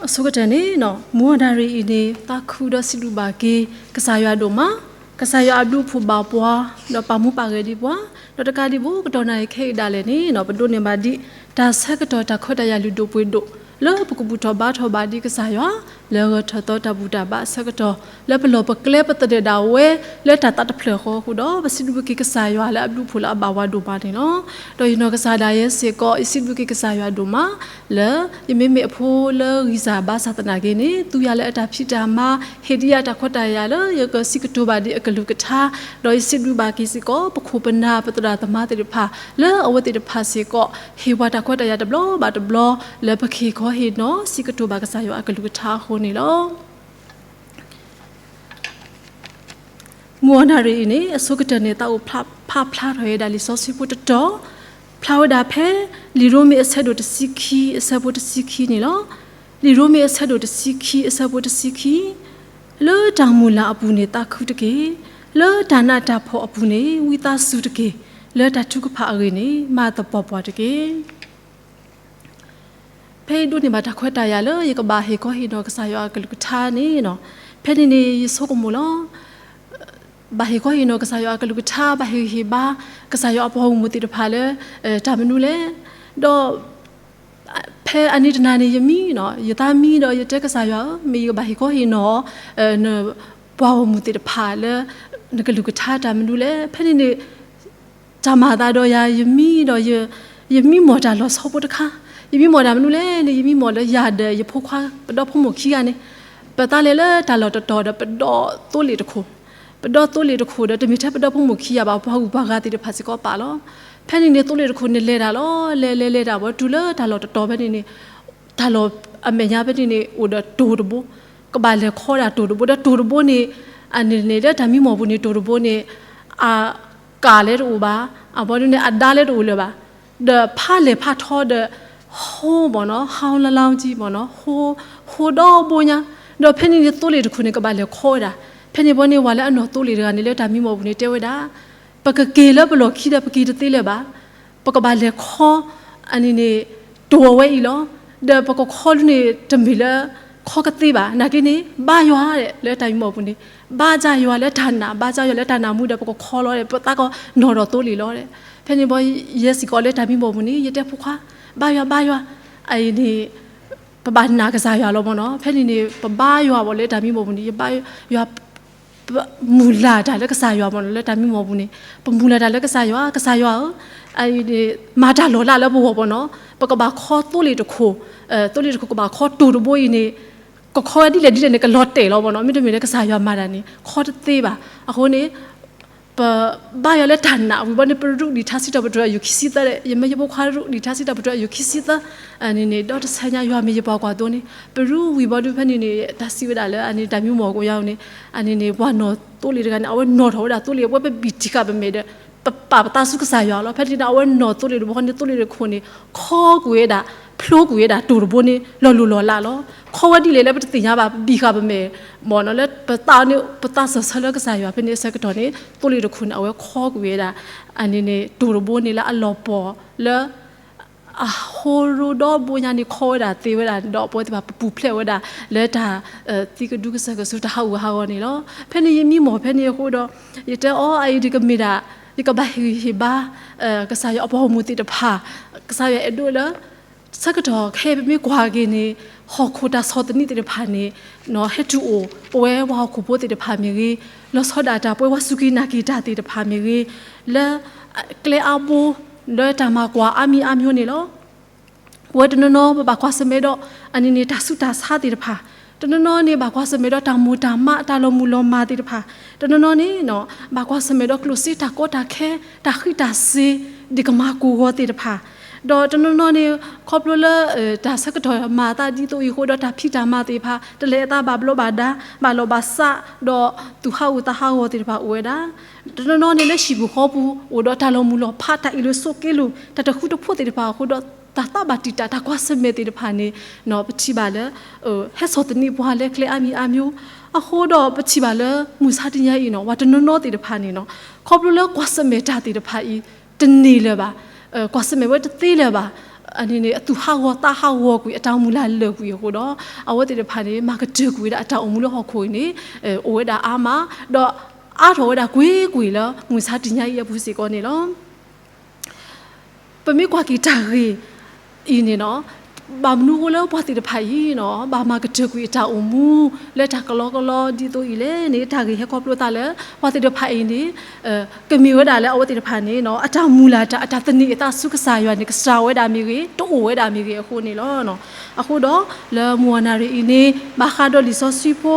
အဆိကတၢၢ်န့ၣ် မုၢ်အီၣ်နၣ်ရံၣ်အံၤန့ၣ် သးခုဒီးစံးဘျုးဘၣ်က့ၤ ကစၢ်ယွၤဒိၣ်မး, ကစၢ်ယွၤအဘျုးအဖှိၣ်ဘၣ်ပှၤ, ဒီးပာ်မူပာ်ဂဲၤဒံးပှၤ, ဒီးတကးဒံးဘၣ် ကတီၢ်နၣ်ရံၣ်ခဲအံၤဒၣ်လဲာ်န့ၣ် ပဒိးန့ၢ်ဘၣ်ဒံး တၢ်ဆၢကတီၢ်တၢ်ခွဲးတၢ်ယာ်လုၢ်ဒိၣ်ပှ့ၤဒိၣ် လၢပကဘူၣ်ထီၣ်ဘါထီၣ်ဘၣ်ဒံးကစၢ်ယွၤ လၢအဂၢၢ်ထၢၣ်သီတၢ်ဘူၣ်တၢ်ဘါအဆၢကတီၢ် လၢပလီၢ်ပကျဲပသဒၢၣ်ဒၣ်ဝဲ လၢတၢ်သးတဖျၢၣ်ဃီအဃိဒီး ပစံးဘျုးက့ၤကစၢ်ယွၤလၢအဘျုးအဖှိၣ်လၢအဘၣ်ဝဲဒိၣ်မးန့ၣ်လီၤ. ဒီးယနီၢ်ကစၢ်ဒၣ်ယဲစ့ၢ်ကီး ယစံးဘျုးက့ၤကစၢ်ယွၤဒိၣ်မး လၢယမ့မ့ၢ်အဖိလၢဂံၢ်စၢ်ဘါစၢ်သနာ်က့န့ၣ် သူယၤလၢအတၢ်ဖံးတၢ်မၤ ဟ့ၣ်ဒံးယၤတၢ်ခွဲးတၢ်ယာ်လၢယကစံးကတိၤဘၣ်ဒံးအကလုၢ်ကထါ, ဒီးယစံးဘျုးဘၣ်က့ၤစ့ၢ်ကီး ပခိၣ်ပနၢ်ပသရၣ်သမါသ့ၣ်တဖၣ် လၢအဝဲသ့ၣ်တဖၣ်စ့ၢ်ကီး ဟ့ၣ်ပှၤတၢ်ခွဲးတၢ်ယာ်တဘျီဘၣ်တဘျီ လၢပကဟ့ၣ်ခီဟ့ၣ်နီၤ စံးကတိၤဘၣ်ကစၢ်ယွၤအကလုၢ်ကထါအဃိန့ၣ်လီၤ. မုၢ်အီၣ်နၣ်ရံၣ်အံၤန့ၣ် အဆိကတၢၢ်န့ၣ် သးအိၣ်ဖးဖျါထီၣ်ဝဲဒၣ်လံာ်စီဆှံဖိတတီၤ, ဖျါဝဲဒၣ်ဖဲ လံာ်ရိမ့ၤအဆၢဒိၣ်တဆံခံ အဆၢဖိတဆံခံန့ၣ်လီၤ. လံာ်ရိမ့ၤအဆၢဒိၣ်တဆံခံ အဆၢဖိတဆံခံ, လၢတၢ်မုၢ်လၢ်အပူၤန့ၣ်သးခုတက့ၢ်, လၢတၢ်နးတၢ်ဖှီၣ်အပူၤန့ၣ် ဝံသးစူၤတက့ၢ်, လၢတၢ်ထုကဖၣ်အဂ့ၢ်န့ၣ် မၤသပှၢ်ပှၢ်တက့ၢ်. ဖဲယဒိးန့ၢ်ဘၣ်တၢ်ခွဲးတၢ်ယာ်လၢယကဘၣ်ဟ့ၣ်ခီဟ့ၣ်နီၤကစၢ်ယွၤအကလုၢ်ကထါန့ၣ်, ဖဲန့ၣ်န့ၣ် ယဆိကမိၣ်လီၤ. ဘၣ်ဟ့ၣ်ခီဟ့ၣ်နီၤကစၢ်ယွၤအကလုၢ်ကထါ, ဘၣ်ဟ့ၣ်ဂံၢ်ဟ့ၣ်ဘါ ကစၢ်ယွၤအပှၤဂီၢ်မုၢ်သ့ၣ်တဖၣ်လၢ တၢ်မနုၤလဲၣ်. ဒီး ဖဲအနံၤတနၤန့ၣ် ယမံ, ယသးမံဒီးယတဲကစၢ်ယွၤဧၢ, မ့ၢ်ယကဘၣ်ဟ့ၣ်ခီဟ့ၣ်နီၤ နပှၤဂီၢ်မုၢ်သ့ၣ်တဖၣ်လၢ နကလုၢ်ကထါတၢ်မနုၤလဲၣ်. ဖဲန့ၣ်န့ၣ် တၢ်မၤအသးဒီးယၤ ယမံဒီး ယမံမီၢ်တၢ်လီၢ်ဆီဖိတခါ, ယမံမီၢ်တၢ်မနုၤလဲၣ်န့ၣ် ယမံမီၢ်လၢယၤဒီးယဖိခွါ ပဒီဖိမိၢ်ခံဂၤန့ၣ် ပသးလဲၤလၢတၢ်လီၢ်တတီၤဒီးပဒီးသိလ့ၣ်တခိၣ်, ပဒီးသိလ့ၣ်တခိၣ်ဒီး တမ့ၢ်ထဲပဒီဖိမိၢ်ခံဂၤဘၣ် ပှၤဂုၤပှၤဂၤသ့ၣ်တဖၣ်စ့ၢ်ကီးပာ်လီၤ. ဖဲန့ၣ်န့ၣ် သိလ့ၣ်တခိၣ်န့ၣ်လဲၤတၢ်လီၤ, လဲၤလဲၤလဲၤတၢ်ဝဲတုၤလၢတၢ်လီၢ်တတီၤဖဲန့ၣ်န့ၣ် တၢ်လီၢ်အမဲာ်ညါဖဲန့ၣ်န့ၣ် အိၣ်ဒီးတိၤတဘိ, ကဘၣ်လဲၤခီဒၣ်တိၤတဘိ ဒီးတိၤတဘိန့ၣ် အန့ၣ်န့ၣ် လၢတၢ်မံမီၢ်ပူၤန့ၣ် တိၤတဘိန့ၣ် အကၣ်လဲၣ်တအိၣ်ဘၣ်, အဘီဒုန့ၣ် အဒါလဲၣ်တအိၣ်လၢၤဘၣ်, ဒီးဖးလဲၢ်ဖးထီဒီး ဟိမ့ၢ်နီၤ ဟီလၢလီၤကံမ့ၢ်နီၤ ဟိဒီဘိညါ, ဒီးဖဲန့ၣ်န့ၣ် သိလ့ၣ်တခိၣ်န့ၣ် ကဘၣ်လဲၤခီဝဲဒၣ်, ဖဲန့ၣ်ဘီန့ၣ် ဝၤလၢအနီၢ်သိလ့ၣ်တဂၤန့ၣ် လၢတၢ်မံမီၢ်ပူၤန့ၣ် တဲဝဲဒၣ် ပကက့ၤလၢပလီၢ်ခံဒီး ပက့ၤတသ့လၢၤဘၣ်, ပကဘၣ်လဲၤခီ အန့ၣ်န့ၣ် တိၤအဝဲအံၤလီၤ. ဒီးပကခီဒုန့ၣ် တမ့ၢ်လၢ ခီကသ့ဘၣ်, နာ်က့န့ၣ် ဘါယွၤဒဲး လၢတၢ်မံမီၢ်ပူၤန့ၣ် ဘါယွၤလၢတၢ်နာ်, ဘါယွၤလၢတၢ်နာ်မူဒီး ပကခီလီၤဒီး ပသးကီးနီၢ်ဒီးသိလ့ၣ်လီၤဒဲး. ဖဲန့ၣ်ဘီ ယဲစ့ၢ်ကီးလၢတၢ်မံမီၢ်ပူၤန့ၣ် ယတဲဖိခွါ ဘါယွၤ ဘါယွၤ, အအံၤန့ၣ် ပဘၣ်နာ်ကစၢ်ယွၤလီၤမ့ၢ်နီၤ. ဖဲန့ၣ်န့ၣ် ပဘါယွၤဘၣ်လၢတၢ်မံမီၢ်ပူၤန့ၣ် ယဘါယွၤ ပမုၢ်လၢ်တၢ်လၢကစၢ်ယွၤမ့ၢ်နီၤ, လၢတၢ်မံမီၢ်ပူၤန့ၣ် ပမုၢ်လၢ်တၢ်လၢကစၢ်ယွၤ, ကစၢ်ယွၤဧၢ, အအံၤန့ၣ် မၤတၢ်လီၤလးလၢပဂီၢ်မ့ၢ်နီၤ, ပကဘၣ်ခီသိလ့ၣ်တခိၣ်, သိလ့ၣ်တခိၣ်ကဘၣ်ခီတိၤတဘိအံၤန့ၣ် ကခီဝဲဒ်လဲၣ်ဒ်လဲၣ်န့ၣ် ကလီၤတဲာ်လီၤမ့ၢ်နီၤ, မ့တမ့ၢ်လၢကစၢ်ယွၤမၤတၢ်န့ၣ် ခီတသ့ဘၣ်. အဃိန့ၣ် ပဘါယွၤလၢတၢ်နာ်ဝံၤဘီန့ၣ် ပရူးဒံးထါစံးထီၣ်ပတြၢၤအယိာ်ခံဆံသၢဒဲး, ယမ့ၢ်ယဖိခွါရူးဒံးထါစံးထီၣ်ပတြၢၤအယိာ်ခံဆံသၢ, အန့ၣ်န့ၣ် ဒီတဆၢညါ ယွၤမ့ၢ်ယပှၤကွၢ်သိန့ၣ် ပရူးဝံၤဘီဒုဖဲန့ၣ်န့ၣ် တၢ်စံးဝဲဒၣ်လၢ အန့ၣ်တၢ်မံမီၢ်ကိးယါန့ၣ်, အန့ၣ်န့ၣ် ပှၤနီၢ်သိလ့ၣ်တဂၤန့ၣ် အဝဲနီၣ်ထီၣ်ဝဲဒၣ်သိလ့ၣ် အဝဲပဘံၣ်တံၢ်ဃာ်ပမဲာ်ဒီး ပပာ်ပသးဆူကစၢ်ယွၤလီၤ. ဖဲန့ၣ်န့ၣ် အဝဲနီၢ်သိလ့ၣ်တဘိဃီန့ၣ် သိလ့ၣ်တခိၣ်န့ၣ် ခီကွံာ်ဝဲဒၣ် ဖျိကွံာ်ဝဲဒၣ်တိၤတဘိန့ၣ် လီၤလိၢ်လီၤလးလီၤ. ခီဝဲဒ်လဲၣ်လၢပတသ့ၣ်ညါဘၣ် ပဘံၣ်ဃာ်ပမဲာ် မ့ၢ်နီၤ လၢပသးန့ၣ် ပသးစၢၢ်ဆၢလၢကစၢ်ယွၤ ဖဲန့ၣ်အဆၢကတီၢ်န့ၣ် သိလ့ၣ်တခိၣ်န့ၣ် အဝဲခီကွံာ်ဝဲဒၣ် အန့ၣ်န့ၣ် တိၤတဘိန့ၣ်လၢအလီၤပှီၢ်လၢ အဟိရိဒီဘိညါန့ၣ် ခီဝဲဒၣ်သ့ဝဲဒၣ် ဒီးပဝဲသ့ၣ်တဖၣ်ပပူၤဖျဲးဝဲဒၣ် လၢတၢ်သံကဒုကစၢၢ်ကဆူတၢ်ဟးဂူာ်ဟးဂီၤန့ၣ်လီၤ. ဖဲန့ၣ်ယမံမီၢ်ဖဲန့ၣ်အဃိဒီး ယတဲအီၤ အအံၤဒ်ကမ့ၢ်ဒၣ် ယကဘၣ်ဟ့ၣ်ဂံၢ်ဟ့ၣ်ဘါ ကစၢ်ယွၤအပှၤဂီၢ်မုၢ်သ့ၣ်တဖၣ် ကစၢ်ယွၤအဲၣ်ဒိးလၢ ဆၢကတီၢ်ခဲအံၤပမ့ၢ်ကွၢ်က့ၤန့ၣ် ဟီၣ်ခိၣ်တၢ်ဆီၣ်သနံးသ့ၣ်တဖၣ်န့ၣ် ဟဲတုၤအိၣ် ပဝဲပှၤဟီၣ်ခိၣ်ဖိသ့ၣ်တဖၣ်မ့ၢ်ဂ့ၤ, လီၤဆီဒၣ်တၢ် ပဝဲပှၤစူၢ်က့ၤနာ်က့ၤတၢ်သ့ၣ်တဖၣ်မ့ၢ်ဂ့ၤ, လၢကျဲအါဘိ လၢတၢ်မၤကွၢ်အါမံၤအါမျိၤန့ၣ်လီၤ. ပဝဲတနီၤနီၤ ပဘၣ်ကွၢ်ဆၢၣ်မဲာ်ဒီး အန့ၣ်န့ၣ် တၢ်ဆူးတၢ်ဆါသ့ၣ်တဖၣ်, တနီၤနီၤန့ၣ် ဘၣ်ကွၢ်ဆၢၣ်မဲာ်ဒီး တၢ်မိၢ်တၢ်မး တၢ်လီၤမုၢ်လီၤမၢ်သ့ၣ်တဖၣ်, တနီၤနီၤန့ၣ် ဘၣ်ကွၢ်ဆၢၣ်မဲာ်ဒီး ကျိၣ်စ့တၢ်ကီတၢ်ခဲ တၢ်ဃံးတၢ်စ့ၤ ဒ်ကမၤကိၢ်ဂီၤသ့ၣ်တဖၣ်, ဒီးတနီၤနီၤန့ၣ် ခီဖျိလၢ တၢ်ဆၢကတီၢ်မၤအသးဒ်သိးအံၤအဃိဒီး တၢ်ဖံးတၢ်မၤသ့ၣ်တဖၣ် တလဲၤအသးဘၣ်ဘျီးဘၣ်ဒါ ဘၣ်လီၢ်ဘၣ်စး ဒီးသူၣ်ဟးဂီၤသးဟးဂီၤသ့ၣ်တဖၣ်အိၣ်ဝဲဒၣ်, တနီၤနီၤန့ၣ် လၢဟံၣ်ပူၤဃီပူၤ အိၣ်ဒီးတၢ်လီၤမုၢ်လီၤဖး တၢ်အ့ၣ်လိာ်ဆိးက့လိာ် တၢ်တဃူတဖိးသ့ၣ်တဖၣ်အဃိဒီး တၢ်သးဘၣ်တံာ်တာ် တၢ်ကွၢ်ဆၢၣ်မဲာ်သ့ၣ်တဖၣ်န့ၣ် ပထံၣ်ဘၣ်လၢ ဟဲဆီၣ်သနံးပှၤလၢကျဲအါမံၤအါမျိၤ, အဃိဒီးပထံၣ်ဘၣ်လၢ မုၢ်ဆါတနံၤအံၤန့ၣ် ပှၤတနီၤနီၤသ့ၣ်တဖၣ်န့ၣ် ခီဖျိလၢကွၢ်ဆၢၣ်မဲာ်တၢ်သ့ၣ်တဖၣ်အံၤ တန့ၢ်လၢၤဘၣ်, ကွၢ်ဆၢၣ်မဲာ်ဝဲတသ့လၢၤဘၣ်, အန့ၣ်န့ၣ် အသူၣ်ဟးဂီၤသးဟးဂီၤကွံာ် အတၢ်မုၢ်လၢ်လၢာ်ကွံာ်အဃိဒီး အဝဲသ့ၣ်တဖၣ်န့ၣ် မၤကတၢၢ်ကွံာ်ဝဲဒၣ်အတၢ်အိၣ်မူလၢဟီၣ်ခိၣ်အံၤန့ၣ် အိၣ်ဝဲဒၣ်အါမး, ဒီးအါထီၣ်ဝဲဒၣ်ကွ့ၢ်ကွ့ၢ်လၢမုၢ်ဆါတနံၤညါအံၤအပူၤစ့ၢ်ကီးန့ၣ်လီၤ. ပမ့ၢ်ကွၢ်က့ၤတၢ်ဂ့ၢ်အံၤန့ၣ်နီၤ, ဘၣ်မနုၤအဃိလၢပှၤသ့ၣ်တဖၣ်အံၤနီၤ ဘၣ်မၤကတၢၢ်ကွံာ်အတၢ်အိၣ်မူ လၢတၢ်ကလီကလီဒ်သိးအံၤလဲၣ်န့ၣ် တၢ်ဂ့ၢ်ဟဲခီဖျိသးလၢ ပှၤသ့ၣ်တဖၣ်အံၤန့ၣ် ကမ့ၢ်ဝဲဒၣ်လၢအဝဲသ့ၣ်တဖၣ်န့ၣ်နီၤ အတၢ်မုၢ်လၢ်တၢ် အတၢ်သန့ၤအသးဆူကစၢ်ယွၤန့ၣ် ကစၢ်ဝဲဒၣ်မ့ၢ်ဂ့ၤ တအိၣ်ဝဲဒၣ်မ့ၢ်ဂ့ၤအဃိန့ၣ်လီၤ. အဃိဒီး လၢမုၢ်နၤရံၣ်အံၤန့ၣ် ဘၣ်ဃးဒီးလံာ်စီဆှံဖိ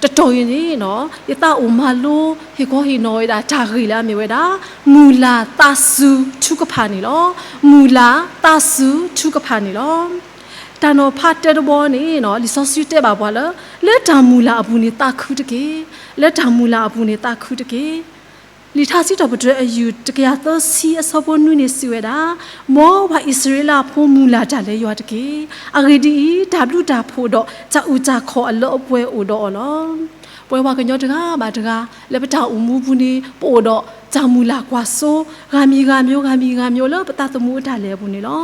တတီၤအံၤန့ၣ်နီၤ ယသးအိၣ်မၤလိ ဟ့ၣ်ကီဟ့ၣ်နီၤဝဲဒၣ်တၢ်ဂ့ၢ်လၢအမ့ၢ်ဝဲဒၣ် မုၢ်လၢ်သးစူၤထုကဖၣ်န့ၣ်လီၤ. မုၢ်လၢ်သးစူၤထုကဖၣ်န့ၣ်လီၤ. တၢ်နီၤဖးတၢတဘီန့ၣ်နီၤ လံာ်စီဆှံတဲဘၣ်ပှၤလၢ လၢတၢ်မုၢ်လၢ်အပူၤန့ၣ်သးခုတက့ၢ်. လၢတၢ်မုၢ်လၢ်အပူၤန့ၣ်သးခုတက့ၢ်. လံာ်ထါစံးထီၣ်ပတြၢၤအယုၢ်တကယၤသၢဆံအဆၢဖိနွံန့ၣ်စံးဝဲဒၣ်, မ်ပှၤအံၣ်စရ့လးဖိမုၢ်လၢ်တၢ်လၢယွၤတက့ၢ်. အဂ့ၢ်ဒ်အံၤ, တၢ်ဘျုးတၢ်ဖှိၣ်ဒီးတၢ်အုၣ်တၢ်ခီၣ်အလၢအပှဲၤအိၣ်ဒီးအီၤလီၤ. ပဝဲပှၤကညီတဂၤဘၣ်တဂၤ လၢပတၢ်အိၣ်မူပူၤန့ၣ် ပအိၣ်ဒီးတၢ်မုၢ်လၢ်ကွၢ်စိ ဂၤမံၤဂၤမံၤ ဂၤမံၤဂၤမံၤလၢပသးသမူအတၢ်လဲၤအပူၤန့ၣ်လီၤ.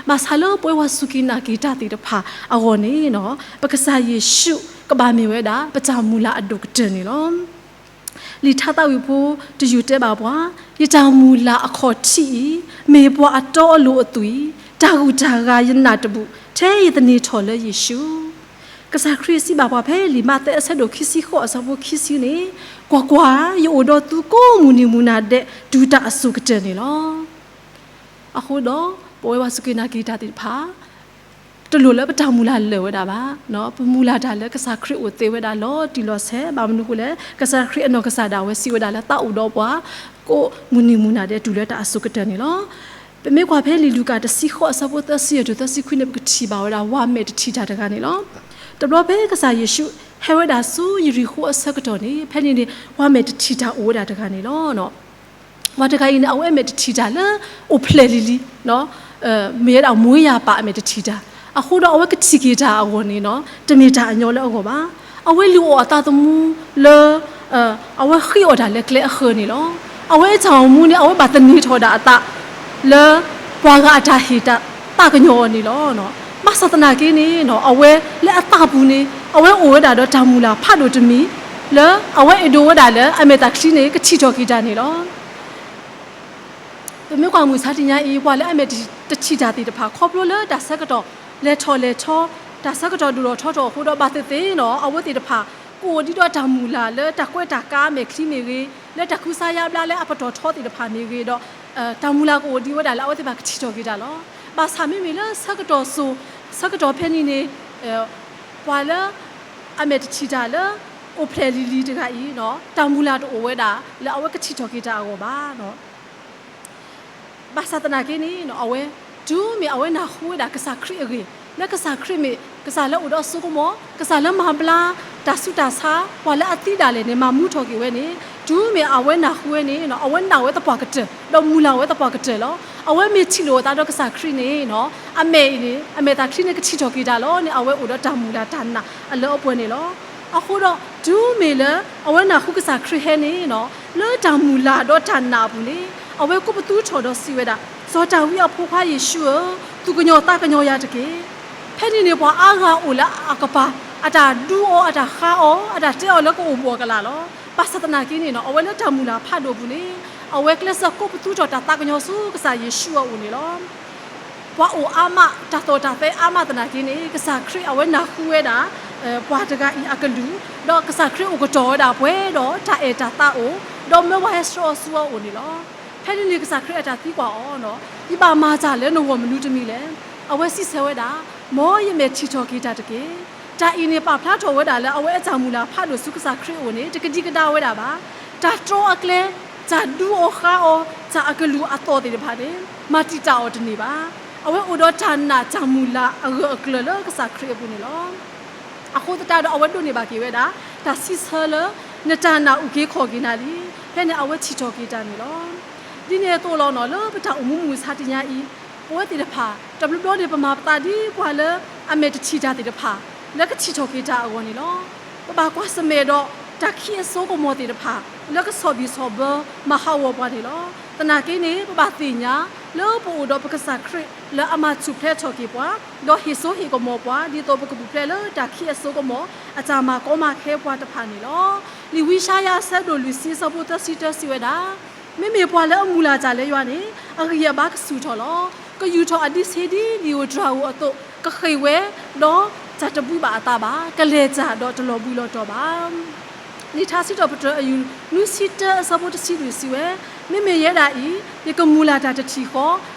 ဘၣ်ဆၣ်လၢပဝဲပှၤစူၢ်က့ၤနာ်က့ၤတၢ်သ့ၣ်တဖၣ်အဂီၢ်န့ၣ်နီၤ ပကစၢ်ယ့ၣ်ၡူးကဘၣ်မ့ၢ်ဝဲဒၣ် ပတၢ်မုၢ်လၢ်အဒိၣ်ကတၢၢ်န့ၣ်လီၤ. လံာ်ထါသးဝံၣ်ဖိတယုၢ်တဲဘၣ်ပှၤ, ယတၢ်မုၢ်လၢ်အခီၣ်ထံးအံၤ မ့ၢ်ပှၤအတီအလိၤအသွံၣ်, တၢ်ဂုၤတၢ်ဂၤယနာ်တဘူၣ် ထဲယသန့ၤထီၣ်လၢယ့ၣ်ၡူး. ကစၢ်ခရံာ်စံးဘၣ်ပှၤဖဲလံာ်မးသဲအဆၢဒိၣ်ခံဆံဃိးအဆၢဖိခံဆံန့ၣ်, ကွၢ်ကွၢ်, ယအိၣ်ဒီးသုကိးမုၢ်နံၤမုၢ်နၤဒဲး တုၤတၢ်အစိၤကတၢၢ်န့ၣ်လီၤ. အဃိဒီး ပဝဲပှၤစူၢ်က့ၤနာ်က့ၤတၢ်သ့ၣ်တဖၣ် တလိၣ်လၢပတၢ်မုၢ်လၢ်လၢာ်ဝဲဒၣ်ဘၣ်. ပမုၢ်လၢ်တၢ်လၢကစၢ်ခရံာ်အိၣ်သ့ဝဲဒၣ်လီၤတံၢ်လီၤဆဲး, ဘၣ်မနုၤအဃိလဲၣ်, ကစၢ်ခရံာ်အနီၢ်ကစၢ်ဒၣ်ဝဲစံးဝဲဒၣ်လၢသးအိၣ်ဒီးပှၤ ကိးမုၢ်နံၤမုၢ်နၤဒဲးတုၤလၢတၢ်အစိၤကတၢၢ်န့ၣ်လီၤ. ပမ့ၢ်ကွၢ်ဖဲလံာ်လူၤကၣ်တဆံဃိးအဆၢဖိသၢဆံယဲၢ်တုၤသၢဆံခွံန့ၣ် ပကထံၣ်ဘၣ်ဝဲဒၣ် ပှၤမဲာ်တထံၣ်တၢ်တဂၤန့ၣ်လီၤ. တဘျီဖဲကစၢ်ယ့ၣ်ၡူးဟဲဝဲဒၣ်ဆူယရံၤဃိၤအဆၢကတီၢ်န့ၣ် ဖဲန့ၣ်န့ၣ် ပှၤမဲာ်တထံၣ်တၢ်အိၣ်ဝဲဒၣ်တဂၤန့ၣ်လီၤ. ပှၤတဂၤအံၤန့ၣ် အဝဲအမဲာ်တထံၣ်တၢ်လၢအိၣ်ဖျဲၣ်လံၤလံၤ, မ့ၢ်ဝဲဒၣ် မွေးရာပါ အမဲာ်တထံၣ်တၢ်, အဃိဒီးအဝဲကထံၣ်က့ၤတၢ်အဂီၢ်န့ၣ်နီၤ တမ့ၢ်တၢ်အညီလၢအဂီၢ်ဘၣ်. အဝဲလုၢ်အီၣ်အသးသမူလၢ အဝဲဃ့အီၣ်တၢ်လၢကျဲအဃၢၤန့ၣ်လီၤ. အဝဲအတၢ်အိၣ်မူန့ၣ် အဝဲဘၣ်သန့ၤထီၣ်ဒၣ်အသးလၢ ပှၤဂၤအတၢ်ဟ့ၣ်တၢ်သးကညီၤအီၤန့ၣ်လီၤ. ဘၣ်ဆၣ်သနာ်က့န့ၣ် အဝဲလၢအသးပူၤန့ၣ် အဝဲအိၣ်ဝဲဒၣ်ဒီးတၢ်မုၢ်လၢ်ဖးဒိၣ်တမံၤ လၢအဝဲအဲၣ်ဒိးဝဲဒၣ်လၢအမဲာ်သၣ်ချံန့ၣ် ကထံၣ်ထီၣ်က့ၤတၢ်န့ၣ်လီၤ. ပမ့ၢ်ကွၢ်မုၢ်ဆါတနံၤအံၤ ပှၤလၢအမဲာ်တထံၣ်တၢ်သ့ၣ်တဖၣ် ခီဖျိလၢတၢ်ဆၢကတီၢ်လဲၤထီၣ်လဲၤထီ, တၢ်ဆၢကတီၢ်ဒိၣ်ထီၣ်ထီထီၣ်အဃိဒီး ဘၣ်သ့ၣ်သ့ၣ်နီၤ အဝဲသ့ၣ်တဖၣ် ကအိၣ်ဒံးဒီးတၢ်မုၢ်လၢ်လၢတၢ်ကွဲးတၢ်ကါမဲာ်ချံမ့ၢ်ဂ့ၤ, လၢတၢ်ကူစါယါဘျါလၢအပတီၢ်ထီသ့ၣ်တဖၣ်မ့ၢ်ဂ့ၤဒီး တၢ်မုၢ်လၢ်ကအိၣ်ဒံးဝဲဒၣ်လၢအဝဲသ့ၣ်တဖၣ်ကထံၣ်ထီၣ်က့ၤတၢ်လီၤ. ဘၣ်ဆၣ်မ့မ့ၢ်လၢဆၢကတီၢ်စိၤ ဆၢကတီၢ်ဖဲန့ၣ်န့ၣ် ပှၤလၢ အမဲာ်တထံၣ်တၢ်လၢ အိၣ်ဖျဲၣ်လံၤလံၤတဂၤအံၤ တၢ်မုၢ်လၢ်တအိၣ်ဝဲဒၣ်လၢအဝဲကထံၣ်ထီၣ်က့ၤတၢ်အဂီၢ်ဘၣ်. ဘၣ်ဆၣ်သနာ်က့န့ၣ် အဝဲ တုၤမ့ၢ်အဝဲနၢ်ဟူဝဲဒၣ်ကစၢ်ခရံာ်အဂ့ၢ်, လၢကစၢ်ခရံာ်မ့ၢ်ကစၢ်လၢအိၣ်ဒီးစိကမီၤ, ကစၢ်လၢမၤဘျါတၢ်ဆူးတၢ်ဆါ ပှၤလၢအသံဒၣ်လဲာ်န့ၣ် မၤမူထီၣ်က့ၤဝဲန့ၣ်, တုၤမ့ၢ်အဝဲနၢ်ဟူဝဲန့ၣ် အဝဲနာ်ဝဲသပှၢ်ကတၢၢ် ဒီးမုၢ်လၢ်ဝဲသပှၢ်ကတၢၢ်လီၤ. အဝဲမ့ၢ်ထံၣ်လိာ်အသးဒီးကစၢ်ခရံာ်န့ၣ် အမဲာ်အံၤန့ၣ် အမဲာ်သၣ်ချံန့ၣ် ကထံၣ်ထီၣ်က့ၤတၢ်လီၤန့ၣ် အဝဲအိၣ်ဒီးတၢ်မုၢ်လၢ်တၢ်နာ်အလၢအပှဲၤန့ၣ်လီၤ. အဃိဒီး တုၤမ့ၢ်လၢအဝဲနၢ်ဟူကစၢ်ခရံာ်ဟဲန့ၣ် လၢတၢ်မုၢ်လၢ်ဒီးတၢ်နာ်အပူၤန့ၣ် အဝဲကိးပသူထီၣ်ဒီးစံးဝဲဒၣ်, စီၤဒၤဝံးအဖိခွါယ့ၣ်ၡူးဧၢ, သူၣ်ကညီၤသးကညီၤယၤတက့ၢ်. ဖဲန့ၣ်န့ၣ် ပှၤအါဂၤအိၣ်လၢအကပၤ အတၢ်ဒူအီၤ အတၢ်ဃါအီၤ အတၢ်တဲအီၤလၢကအိၣ်ဘှီၣ်ကလာ်လီၤ. ဘၣ်ဆၣ်သနာ်က့န့ၣ် အဝဲလၢတၢ်မုၢ်လၢ်ဖးဒိၣ်အပူၤန့ၣ် အဝဲကျဲးစၢးကိးပသူထီၣ်တၢ်သးကညီၤဆူကစၢ်ယ့ၣ်ၡူးအအိၣ်န့ၣ်လီၤ. ပှၤအိၣ်အါမး တၢ်သီၣ်တၢ်သဲအါမးသနာ်က့န့ၣ် ကစၢ်ခရံာ်အဝဲနၢ်ဟူဝဲဒၣ် ပှၤတဂၤအံၤအကလုၢ်, ဒီးကစၢ်ခရံာ်အိၣ်ကတီၤဝဲဒၣ်ပှဲၤဒီးတၢ်အဲၣ်တၢ်သးအိၣ်, ဒီးမၢဝဲဟဲဆှၢအီၤဆူအအိၣ်န့ၣ်လီၤ. ဖဲန့ၣ်န့ၣ် ကစၢ်ခရံာ်အတၢ်သံကွၢ်အီၤ, ယဘၣ်မၤတၢ်လၢနဂီၢ်မနုၤတမံၤလဲၣ်. အဝဲစံးဆၢဝဲဒၣ်, မ်ယမဲာ်ထံၣ်ထီၣ်က့ၤတၢ်တက့ၢ်. တၢ်အံၤန့ၣ် ပာ်ဖျါထီၣ်ဝဲဒၣ်လၢအဝဲအတၢ်မုၢ်လၢ်ဖးဒိၣ်ဆူကစၢ်ခရံာ်အအိၣ်န့ၣ် တကဒံကဒါဝဲဒၣ်ဘၣ်. တၢ်တြီအကျဲ, တၢ်ဒူအီၤဃါအီၤ, တၢ်အကလုၢ်အသီၣ်သ့ၣ်တဖၣ်န့ၣ် မၤတံာ်တာ်အီၤတန့ၢ်ဘၣ်. အဝဲအိၣ်ဒီးတၢ်နာ်တၢ်မုၢ်လၢ်အဂၢၢ်အကျၢၤလၢကစၢ်ခရံာ်အပူၤန့ၣ်လီၤ. အဃိသတးဒီး အဝဲဒိးန့ၢ်ဘၣ်က့ၤဝဲဒၣ် တၢ်စံးဆၢလၢ နတၢ်နာ်အုၣ်က့ၤခီၣ်က့ၤနၤလံ. ဖဲန့ၣ်အဝဲထံၣ်ထီၣ်က့ၤတၢ်န့ၣ်လီၤ. ဒ်န့ၣ်အသိးလီၤနီၤ လၢပတၢ်အိၣ်မူမုၢ်မဆါတနံၤအံၤ ပဝဲသ့ၣ်တဖၣ် တဘျီဘျီန့ၣ် ပမၤပသးဒ်ပှၤလၢအမဲာ်တထံၣ်တၢ်သ့ၣ်တဖၣ် လၢကထံၣ်ထီၣ်က့ၤတၢ်အဂီၢ်န့ၣ်လီၤ. ပဘၣ်ကွၢ်ဆၢၣ်မဲာ်ဒီး တၢ်ခံးအစိကမီၤသ့ၣ်တဖၣ် လၢကဆီၣ်ဘံၣ်ဆီၣ်ဘၢမၤဟးဂီၤပှၤန့ၣ်လီၤ. သနာ်က့န့ၣ် ပဘၣ်သ့ၣ်ညါ လၢပအိၣ်ဒီးပကစၢ်ခရံာ်လၢအမၤထူၣ်ဖျဲးထီၣ်က့ၤပှၤ, ဒီးဟ့ၣ်စိဟ့ၣ်ကမီၤပှၤ ဒ်သိးပကပူၤဖျဲးလၢတၢ်ခံးအစိကမီၤ အတၢ်မၤကီမၤခဲပှၤတဖၣ်န့ၣ်လီၤ. လံာ်ဝံယၡါယၤအဆၢဒိၣ်လွံၢ်ဆံအဆၢဖိသၢဆံတၢစံးဝဲဒၣ်, မ့မ့ၢ်ပှၤလၢအမုၢ်လၢ်တၢ်လၢယွၤန့ၣ် အဂံၢ်အဘါကဆူၣ်ထီၣ်လီၤ. ကယူာ်ထီၣ်အဒံးဆှံဒ်လံာ်ဧိၤတြၤဧိၤအသိး, ကဃ့ၢ်ဝဲ, ဒီးတၢ်တဘှံးဘၣ်အသးဘၣ်, ကလဲၤတၢ်ဒီးတလီၤဘှံးလီၤတီၤဘၣ်. လံာ်ထါစံးထီၣ်ပတြၢၤအယုၢ်နွံဆံတၢအဆၢဖိတဆံလွံၢ်စံးဝဲ, မ့မ့ၢ်ယဲဒၣ်အံၤ, ယကမုၢ်လၢ်တၢ်တထံၣ်ဃီ,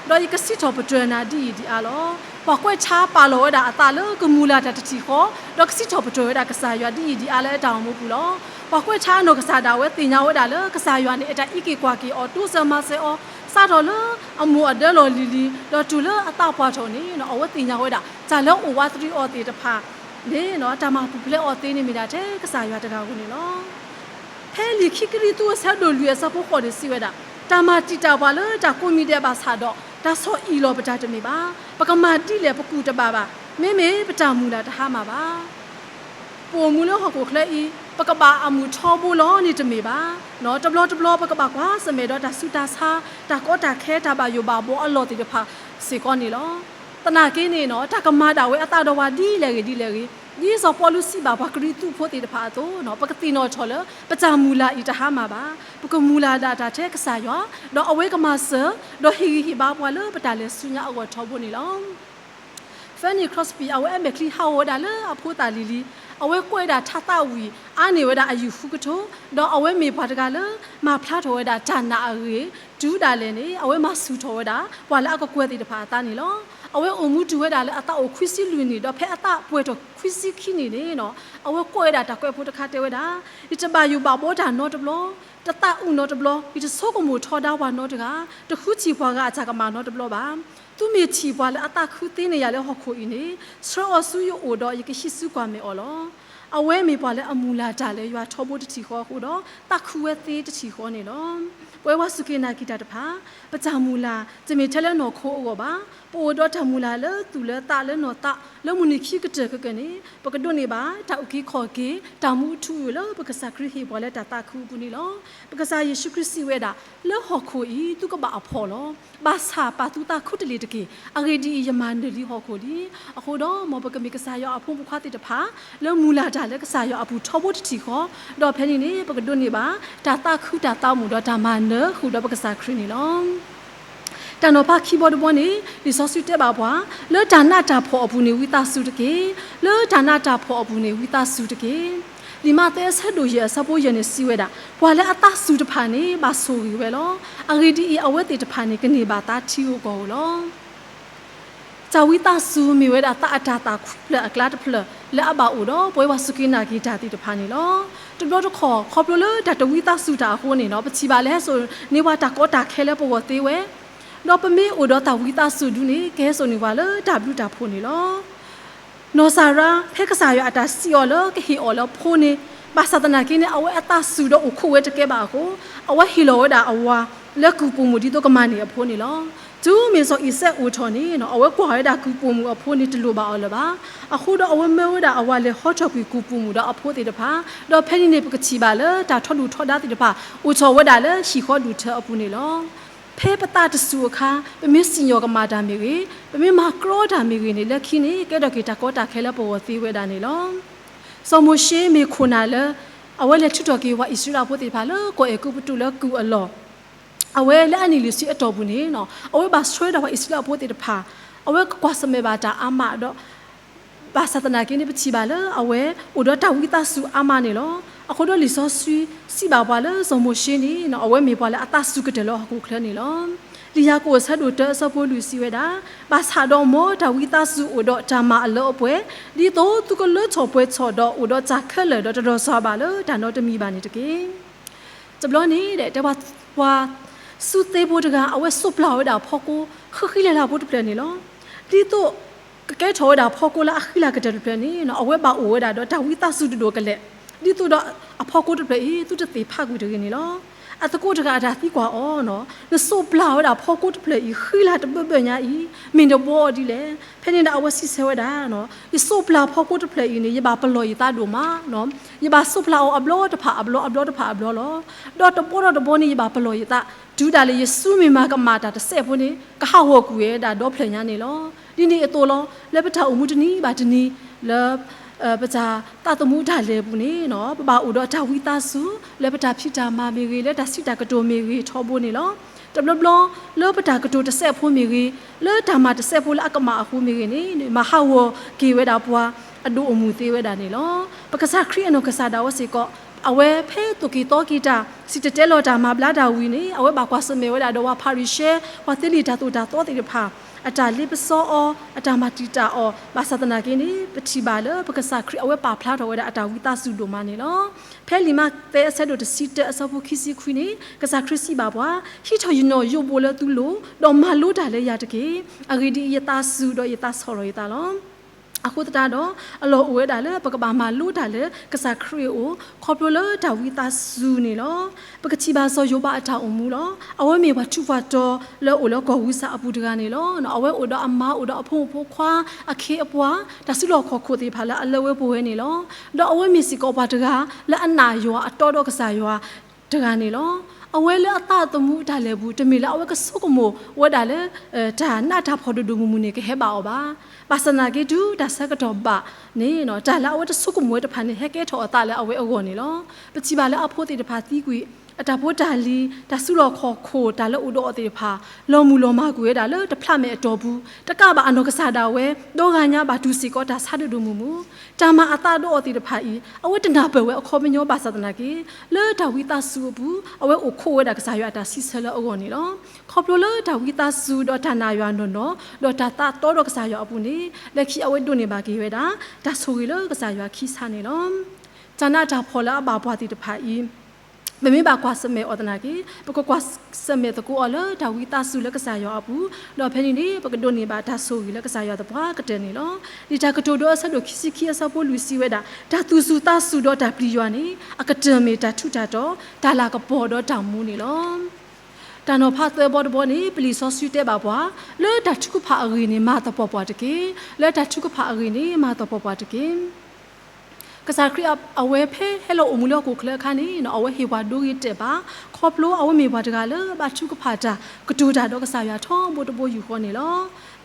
ဒီးယကစံးထီၣ်ပတြၢၤနၤဒ်အံၤဒံးအါလီၤ. ပှၤကွဲးထါပာ်လီၤဝဲဒၣ်အသးလၢကမုၢ်လၢ်တၢ်တထံၣ်ဃီ, ဒီးကစံးထီၣ်ပတြၢၤဝဲဒၣ်ကစၢ်ယွၤဒ်အံၤဒံးအါလၢအတၢ်အိၣ်မူပူၤလီၤ. ပှၤကွဲးထါအနီၢ်ကစၢ်ဒၣ်ဝဲသ့ၣ်ညါဝဲဒၣ်လၢကစၢ်ယွၤန့ၣ် အတၢ်အံးက့ၤကွၢ်က့ၤအီၤ တိစၢၤမၤစၢၤအီၤ, စးထီၣ်လၢအမိၢ်အဒၢလီၢ်လံၤလံၤ, ဒီးတုၤလၢအသးပှၢ်ထီၣ်န့ၣ် အဝဲသ့ၣ်ညါဝဲဒၣ် တၢ်လၢအအိၣ်ဝးတရံးအီၤသ့ၣ်တဖၣ်န့ၣ် တၢ်မၤပူၤဖျဲးအီၤသ့န့ၣ် မ့ၢ်ဒၣ်ထဲကစၢ်ယွၤတဂၤဧိၤန့ၣ်လီၤ. ဖဲလံာ်ခံကရံၣ်သူးအဆၢဒိၣ်လွံၢ်အဆၢဖိဃိးန့ၣ်စံးဝဲဒၣ်, တၢ်မၤတံာ်တာ်ပှၤလၢတၢ်ကိးမံၤဒဲးဘၣ်ဆၣ်ဒီး တၢ်ဆီၣ်အံၣ်လီၤပတၢ်တမ့ၢ်ဘၣ်. ပကမၤဒ်လဲၣ်ပကူၣ်တဘၣ်ဘၣ်. မ့မ့ၢ်ပတၢ်မုၢ်လၢ်တဟါမၢ်ဘၣ်. ပအိၣ်မူလၢဟီၣ်ခိၣ်ချၢအံၤ ပကဘၣ်အမုာ်ထီဘိလီၤန့ၣ်တမ့ၢ်ဘၣ်. တဘျီတဘျီပကဘၣ်ကွၢ်ဆၢၣ်မဲာ်ဒီးတၢ်ဆူးတၢ်ဆါ, တၢ်ကီတၢ်ခဲ, တၢ်ဘၣ်ယိၣ်ဘၣ်ဘှီအလီၢ်သ့ၣ်တဖၣ်စ့ၢ်ကီးန့ၣ်လီၤ. သနာ်က့န့ၣ် တၢ်ကမၤဒၣ်ဝဲအသးဒီးပှၤဒ်လဲၣ်ဂ့ၤဒ်လဲၣ်ဂ့ၤ, ဒ်စီၤပီလူးစံးဘၣ်ပှၤကရံၣ်သူးဖိသ့ၣ်တဖၣ်အသိး, ပကသ့ၣ်နီၣ်ထီၣ်လၢ ပတၢ်မုၢ်လၢ်အံၤတဟါမၢ်ဘၣ်. ပကမုၢ်လၢ်ဒၣ်တၢ်ထဲကစၢ်ယွၤ, ဒီးအဝဲကမၤစၢၤ, ဒီးဟ့ၣ်ဂံၢ်ဟ့ၣ်ဘါပှၤလၢပတၢ်လဲၤဆူညါအဂီၢ်ထီဘိန့ၣ်လီၤ. Fanny Crosby အဝဲအမဲာ်ချံဟးဂီၤဝဲဒၣ်လၢအဖိသၣ်လံၤလံၤ, အဝဲကွဲးဝဲဒၣ်ထါသးဝံၣ်အါန့ၢ်ဝဲဒၣ်အယုၢ်ဃုကထိ, ဒီးအဝဲမ့ၢ်ပှၤတဂၤလၢ မၤဖျါထီၣ်ဝဲဒၣ်တၢ်နာ်အဂ့ၢ်, တုၤဒၣ်လဲာ်န့ၣ် အဝဲမၤဆူၣ်ထီၣ်ဝဲဒၣ် ပှၤလၢအကကွၢ်သ့ၣ်တဖၣ်အသးန့ၣ်လီၤ. အဝဲအိၣ်မူတုၤဝဲဒၣ်လၢအသးအိၣ်ခွံဆံလွံၢ်နံၣ်, ဒီးဖဲအသးပှဲၤထီၣ်ခွံဆံခံနံၣ်န့ၣ် အဝဲကွဲးဝဲဒၣ်တၢ်ကွဲးဖိတခါတဲဝဲဒၣ်, ယတဘၣ်ယိၣ်ဘၣ်ဘှီတၢ်နီတဘျီ, တသးအုးနီတဘျီ, ယတဆိကမိၣ်ထီဒါပှၤနီတဂၤ, တဃုထံၣ်ပှၤဂၤအတၢ်ကမၣ်နီတဘျီဘၣ်. သုမ့ၢ်ထံၣ်ပှၤလၢအသးခုသ့န့ၢ်ယၤလၢဟီၣ်ခိၣ်အံၤန့ၣ်, ဆှၢအီၤဆူယအိၣ်ဒီးယကဟံးစုကွၢ်မဲာ်အီၤလီၤ. အဝဲမ့ၢ်ပှၤလၢအမုၢ်လၢ်တၢ်လၢယွၤထီဘိတထံၣ်ဃီအဃိဒီး သးခုဝဲသ့တထံၣ်ဃီန့ၣ်လီၤ. ပဝဲဝၤစူၢ်က့ၤနာ်က့ၤတၢ်တဖၣ်, ပတၢ်မုၢ်လၢ် တမ့ၢ်ထဲလၢနီၢ်ခိအဂီၢ်ဘၣ်. ပအိၣ်ဒီးတၢ်မုၢ်လၢ်လၢသူၣ်လၢသးလၢနီၢ်သး လၢမုၢ်နံၤခံကတၢၢ်ခဲကနံၣ်န့ၣ် ပကဒိးန့ၢ်ဘၣ် တၢ်အုၣ်က့ၤခီၣ်က့ၤ တၢ်မူအထူအယိာ်လၢပကစၢ်ခရံာ်ဟ့ၣ်ပှၤလၢတၢ်သးခုအပူၤန့ၣ်လီၤ. ပကစၢ်ယ့ၣ်ၡူးခရံာ်စံးဝဲဒၣ်, လၢဟီၣ်ခိၣ်အံၤ သုကဘၣ်အဖှီၣ်လီၤ. ဘၣ်ဆၣ်ပာ်သုသးခုတလ့ၢ်တက့ၢ်. အဂ့ၢ်ဒ်အံၤ, ယမၤနၢၤလံဟီၣ်ခိၣ်လံ. အဃိဒီးမ်ပကမ့ၢ်ကစၢ်ယွၤအဖိမုၣ်ဖိခွါသ့ၣ်တဖၣ် လၢမုၢ်လၢ်တၢ်လၢကစၢ်ယွၤအပူၤထီဘိတထံၣ်ဃီ, ဒီးဖဲန့ၣ်န့ၣ် ပကဒိးန့ၢ်ဘၣ် တၢ်သးခုတၢ်သးမုာ်ဒီးတၢ်မၤနၢၤဃုာ်ဒီးပကစၢ်ခရံာ်န့ၣ်လီၤ. တၢ်နီၤဖးခံဘီတဘီန့ၣ် လံာ်စီဆှံတဲဘၣ်ပှၤ, လၢတၢ်နးတၢ်ဖှီၣ်အပူၤန့ၣ် ဝံသးစူၤတက့ၢ်. လၢတၢ်နးတၢ်ဖှီၣ်အပူၤန့ၣ် ဝံသးစူၤတက့ၢ်. လံာ်မးသဲအဆၢဒိၣ်ယဲၢ်အဆၢဖိယဲၢ်န့ၣ်စံးဝဲဒၣ်, ပှၤလၢအသးစူၤတဖၣ်န့ၣ် ဘၣ်ဆိၣ်ဂ့ၤဝဲလီၤ. အဂ့ၢ်ဒ်အံၤ, အဝဲသ့ၣ်တဖၣ်န့ၣ် ကန့ၢ်ဘၣ်သါထံဧိၤကီၢ်ဧိၤလီၤ. တၢ်ဝံသးစူၤမ့ၢ်ဝဲဒၣ်သးအတၢ်သးခွံဖျၢၣ်အကျါတဖျၢၣ် လၢအဘၣ်အိၣ်ဒီးပဝဲပှၤစူၢ်က့ၤနာ်က့ၤတၢ်သ့ၣ်တဖၣ်န့ၣ်လီၤ. တဘျီတခီၣ် ခီဖျိလၢတၢ်တဝံသးစူၤတၢ်အဃိန့ၣ် ပထံၣ်ဘၣ်လၢဟဲစိာ်န့ၢ်ပှၤတၢ်ကီတၢ်ခဲလၢပဂီၢ်သ့ဝဲ, ဒီးပမ့ၢ်အိၣ်ဒီးတၢ်ဝံသးစူၤဒုန့ၣ် ကဟဲစိာ်န့ၢ်ပှၤလၢတၢ်ဘျုးတၢ်ဖှိၣ်န့ၣ်လီၤ. နီၢ်စၤရါ ဖဲကစၢ်ယွၤအတၢ်စံးအီၤလၢကဟ့ၣ်အီၤလၢဖိန့ၣ်, ဘၣ်ဆၣ်သနာ်က့န့ၣ် အဝဲအသးစူၤဒီးအိၣ်ခိးဝဲတကဲဘၣ်အဃိ, အဝဲဟ့ၣ်လီၤဝဲဒၣ်အဝၤလၢကုၢ်ပိာ်မုၣ်ဒ်သိးကမၤန့ၢ်အဖိန့ၣ်လီၤ. တုၤမ့ၢ်စီၤအံၤစဲးအိၣ်ထီၣ်န့ၣ် အဝဲကွၢ်ဝဲဒၣ်ကုၢ်ပိာ်မုၣ်အဖိန့ၣ်တလိၣ်ဘၣ်အီၤလၢၤဘၣ်. အဃိဒီးအဝဲမၢဝဲဒၣ်အဝၤလဲၤဟီထီၣ်ကွံာ်ကုၢ်ပိာ်မုၣ်ဒီးအဖိသ့ၣ်တဖၣ်, ဒီးဖဲန့ၣ်န့ၣ် ပကထံၣ်ဘၣ်လၢတၢ်ထီဒုၣ်ထီဒါသ့ၣ်တဖၣ် အိၣ်ထီၣ်ဝဲဒၣ်လၢဟံၣ်ဃီဒူၣ်ထၢအပူၤန့ၣ်လီၤ. ဖဲပသးတစူၤအခါ ပမ့ၢ်စံၣ်ညီၣ်ကမၣ်တၢ်မ့ၢ်ဂ့ၤ, ပမ့ၢ်မၤကြီတၢ်မ့ၢ်ဂ့ၤန့ၣ် လၢခံန့ၣ် ကဲထီၣ်က့ၤတၢ်ကီတၢ်ခဲလၢပဂီၢ်သ့ဝဲဒၣ်န့ၣ်လီၤ. စီၤမိၤၡ့မ့ၢ်ခိၣ်နၢ်လၢ အဝဲလဲၤထုးထီၣ်က့ၤပှၤအံၣ်စရ့လးဖိသ့ၣ်တဖၣ်လၢကီၢ်အဲၤကူပတူးလၢကုၢ်အလီၢ်, အဝဲလၢအနံၣ်လွံၢ်ဆံအတီၢ်ပူၤန့ၣ် အဝဲဘၣ်ဆှၢဝဲဒၣ်ပှၤအံၣ်စရ့လးဖိသ့ၣ်တဖၣ်, အဝဲကွၢ်ဆၢၣ်မဲာ်ဘၣ်တၢ်အါမးဒီး ဘၣ်ဆၣ်သနာ်က့န့ၣ် ပထံၣ်ဘၣ်လၢအဝဲအိၣ်ဒီးတၢ်ဝံသးစူၤအါမးန့ၣ်လီၤ. အဃိဒီးလံာ်စီဆှံစံးဘၣ်ပှၤလၢစီၤမိၤၡ့န့ၣ် အဝဲမ့ၢ်ပှၤလၢအသးစူၤကတၢၢ်လၢဟီၣ်ခိၣ်ချၢန့ၣ်လီၤ. လံာ်ယၤကိာ်အဆၢဒိၣ်တၢအဆၢဖိလွံၢ်စံးဝဲဒၣ်, ဘၣ်ဆၣ်ဒီးမ်တၢ်ဝံသးစူၤအိၣ်ဒီးတၢ်မၤအလၢအပှဲၤ, ဒ်သိးသုကလၢထီၣ်ပှဲၤထီၣ်ဒီးအိၣ်ဒီးတၢ်ခဲလၢာ်ဒီးတလီၤစှၤဘၣ်လၢတၢ်နီတမံၤဘၣ်န့ၣ်တက့ၢ်. တဘျီန့ၣ် တဲပှၤ ပှၤစူးသ့ဖိတဂၤ အဝဲစိးပျၢ်ဝဲဒၣ်အဖီကိ ဃံဃံလၤလၤဖိတဖျၢၣ်န့ၣ်လီၤ. ဒ်သိးကကဲထီၣ်ဝဲဒၣ်အဖီကိလၢအဃံလၤကတၢၢ်တဖျၢၣ်န့ၣ် အဝဲဘၣ်အိၣ်ဝဲဒၣ်ဒီးတၢ်ဝံသးစူၤဒိၣ်ဒိၣ်ကလဲာ်, ဒ်သိးဒီးအဖီကိတဖျၢၣ်အံၤ သုတသ့ၣ်ဖးကွံာ်တဂ့ၤန့ၣ်လီၤ. အသကိးတဂၤအတၢ်သံကွၢ်အီၤ, နစိးပျၢ်ဝဲဒၣ်ဖီကိတဖျၢၣ်အံၤ ဃံလၤတဘၢဘၢညါအံၤ, မ့ၢ်နဘှီအီၤဒ်လဲၣ်. ဖဲန့ၣ်ဒီးအဝဲစံးဆၢဝဲဒၣ်, ယစိးပျၢ်ဖီကိတဖျၢၣ်အံၤန့ၣ် ယဘၣ်ပလီၢ်ယသးဒိၣ်မး, ယဘၣ်စိးပျၢ်အီၤအဘျီတဖၣ်အဘျီ အဘျီတဖၣ်အဘျီလီၤ. ဒီးတဘျီဒီးတဘျီန့ၣ် ယဘၣ်ပလီၢ်ယသး, တုၤဒၣ်လဲာ်ယစုမ့ၢ်မၤကမၣ်တၢ်တစဲးဖိန့ၣ် ကဟးဂီၤကွံာ်ဝဲဒၣ်ဒီဖျၢၣ်ညါန့ၣ်လီၤ. ဒ်န့ၣ်အသိးလီၤ, လၢပတၢ်အိၣ်မူတနံၤဘၣ်တနံၤ လၢ ပတၢ်သးသမူတၢ်လဲၤအပူၤန့ၣ် ပဘၣ်အိၣ်ဒီးတၢ်ဝံသးစူၤ လၢပတၢ်ဖံးတၢ်မၤမ့ၢ်ဂ့ၤ, လၢတၢ်စံးတၢ်ကတိၤမ့ၢ်ဂ့ၤထီဘိန့ၣ်လီၤ. တဘျီဘျီ လၢပတၢ်ကတိၤတစဲးဖိမ့ၢ်ဂ့ၤ, လၢတၢ်မၤတစဲးဖိလၢအကမၣ်အဃိမ့ၢ်ဂ့ၤန့ၣ် မၤဟးဂီၤက့ၤဝဲဒၣ်ပှၤအဒိၣ်အမုၢ်သ့ဝဲဒၣ်န့ၣ်လီၤ. ပကစၢ်ခရံာ်အနီၢ်ကစၢ်ဒၣ်ဝဲစ့ၢ်ကီး အဝဲဖဲသိၣ်က့ၤသီက့ၤတၢ် စံၣ်တဲၤတဲလီၤတၢ် မၤဘျါတၢ်ဝံၤန့ၣ် အဝဲဘၣ်ကွၢ်ဆၢၣ်မဲာ်ဝဲဒၣ်ဒီးပှၤဖၤရံၤၡဲ ပှၤသ့လံာ်တၢ်သိၣ်တၢ်သီသ့ၣ်တဖၣ် အတၢ်လ့ပစီအီၤ, အတၢ်မၤတံာ်တာ်အီၤ, ဘၣ်ဆၣ်သနာ်က့န့ၣ် ပထံၣ်ဘၣ်လၢပကစၢ်ခရံာ်အဝဲပာ်ဖျါထီၣ်ဝဲဒၣ်အတၢ်ဝံသးစူၤဒိၣ်မးန့ၣ်လီၤ. ဖဲလံာ်မးသဲအဆၢဒိၣ်တဆံတၢအဆၢဖိခံဆံခွံန့ၣ် ကစၢ်ခရံာ်စံးဘၣ်ပှၤ, ဟံးထီၣ်ယနီၣ်ယိးဘိလၢသုလိၤ, ဒီးမၤလိတၢ်လၢယၤတက့ၢ်. အဂ့ၢ်ဒ်အံၤ, ယသးစူၤဒီးယသးဆီၣ်လီၤယသးလီၤ. အဃိသတးဒီး အလီၢ်အိၣ်ဝဲဒၣ်လၢပကဘၣ်မၤလိတၢ်လၢကစၢ်ခရံာ်အအိၣ် ခီဖျိလၢတၢ်ဝံသးစူၤန့ၣ်လီၤ. ပကထံၣ်ဘၣ်စီၤယိၤဘးအတၢ်အိၣ်မူလီၤ. အဝဲမ့ၢ်ပှၤထူးပှၤတီၤလၢအအိၣ်လၢကီၢ်ဝံစးအပူၤတဂၤန့ၣ်လီၤ. အဝဲအိၣ်ဒီးအမါအိၣ်ဒီးအဖိမုၣ်ဖိခွါ အခ့အပှၤ တၢ်စုလီၢ်ခီၣ်ခိၣ်သ့ၣ်တဖၣ်လၢအလၢဝဲပှဲၤဝဲန့ၣ်လီၤ. ဒီးအဝဲမ့ၢ်စ့ၢ်ကီးပှၤတဂၤလၢအနာ်ယွၤအတီဒီးကစၢ်ယွၤတဂၤန့ၣ်လီၤ. အဝဲလၢအသးသမူအတၢ်လဲၤပူၤ တမ့ၢ်လၢအဝဲကဆိကမိၣ်ဝဲဒၣ်လၢ တၢ်နးတၢ်ဖှီၣ်ဒိၣ်ဒိၣ်မုၢ်မုၢ်န့ၣ် ကဟဲဘၣ်အီၤဘၣ်. ဘၣ်ဆၣ်သနာ်က့ တုၤတၢ်ဆၢကတီၢ်ဘၣ်န့ၣ် တၢ်လၢအဝဲတဆိကမိၣ်ဝဲတဖၣ်န့ၣ် ဟဲကဲထီၣ်အသးလၢအဝဲအဂီၢ်န့ၣ်လီၤ. ပထံၣ်ဘၣ်လၢအဖိသ့ၣ်တဖၣ်သံကွံာ်, အတၢ်ဖိတၢ်လံၤ, တၢ်စုလီၢ်ခီၣ်ခိၣ် တၢ်လၢအိၣ်ဒီးအီၤသ့ၣ်တဖၣ် လီၤမုၢ်လီၤမၢ်ကွံာ်ဝဲဒၣ်လၢတဖျးမဲာ်အတီၢ်ပူၤ, တကးဘၣ်အနီၢ်ကစၢ်ဒၣ်ဝဲ ဒီဂၤညါဘၣ်တူၢ်စ့ၢ်ကီးတၢ်ဆါဒိၣ်ဒိၣ်မုၢ်မုၢ်, တၢ်မၤအသးဒီးအီၤသ့ၣ်တဖၣ်အံၤ အဝဲတနၢ်ပၢၢ်ဝဲအခီပညီဘၣ်ဆၣ်သနာ်က့ လၢတၢ်ဝံသးစူၤအပူၤ အဝဲအိၣ်ခိးဝဲဒၣ်ကစၢ်ယွၤအတၢ်စံးဆၢလၢအဂီၢ်န့ၣ်လီၤ. ခီဖျိလၢတၢ်ဝံသးစူၤဒီးတၢ်နာ်ယွၤနီၢ်နီၢ် ဒီးတၢ်သးတီဒီးကစၢ်ယွၤအပူၤန့ၣ် လၢခံအဝဲဒိးန့ၢ်ဘၣ်က့ၤဝဲဒၣ် တၢ်ဆိၣ်ဂ့ၤလၢကစၢ်ယွၤခံဆါန့ၣ်လီၤ. တၢ်နးတၢ်ဖှီၣ်လၢအဘၣ်ပှၤသ့ၣ်တဖၣ်အံၤ ပမ့ၢ်ဘၣ်ကွၢ်ဆၢၣ်မဲာ်အီၤသနာ်က့ ပကကွၢ်ဆၢၣ်မဲာ်သကိးအီၤလၢတၢ်ဝံသးစူၤလၢကစၢ်ယွၤအပူၤ, ဒီးဖဲန့ၣ်န့ၣ် ပကဒိးန့ၢ်ဘၣ်တၢ်ဆိၣ်ဂ့ၤလၢကစၢ်ယွၤသပှၢ်ကတၢၢ်န့ၣ်လီၤ. လံာ်တၢ်ကတိၤဒိအဆၢဒိၣ်ခံဆံခံအဆၢဖိလွံၢ်စံးဝဲဒၣ်, တၢ်သူၣ်စူၤသးစူၤဒီးတၢ်ပျံၤယွၤန့ၣ် အကတၢၢ်မ့ၢ်တၢ်ထူးတၢ်တီၤ, တၢ်လၤကပီၤဒီးတၢ်မူန့ၣ်လီၤ. တၢ်နီၤဖးသၢဘီတဘီန့ၣ် ပလံာ်စီဆှံတဲဘၣ်ပှၤ, လၢတၢ်ထုကဖၣ်အဂ့ၢ်န့ၣ် မၤသပှၢ်ပှၢ်တက့ၢ်. လၢတၢ်ထုကဖၣ်အဂ့ၢ်န့ၣ် မၤသပှၢ်ပှၢ်တက့ၢ်. ကစၢ်ခရံာ်အဝဲဖဲဟဲလီၤအိၣ်မူလၢဟီၣ်ခိၣ်ချၢအခါန့ၣ် အဝဲဟ့ၣ်ပှၤဒိဂ့ၤတဲာ်ဘၣ်, ခီဖျိအဝဲမ့ၢ်ပှၤတဂၤလၢဘၣ်ထုကဖၣ်တၢ် ကတိၤတၢ်ဒီးကစၢ်ယွၤထီဘိတဘိယူၢ်ဃီန့ၣ်လီၤ.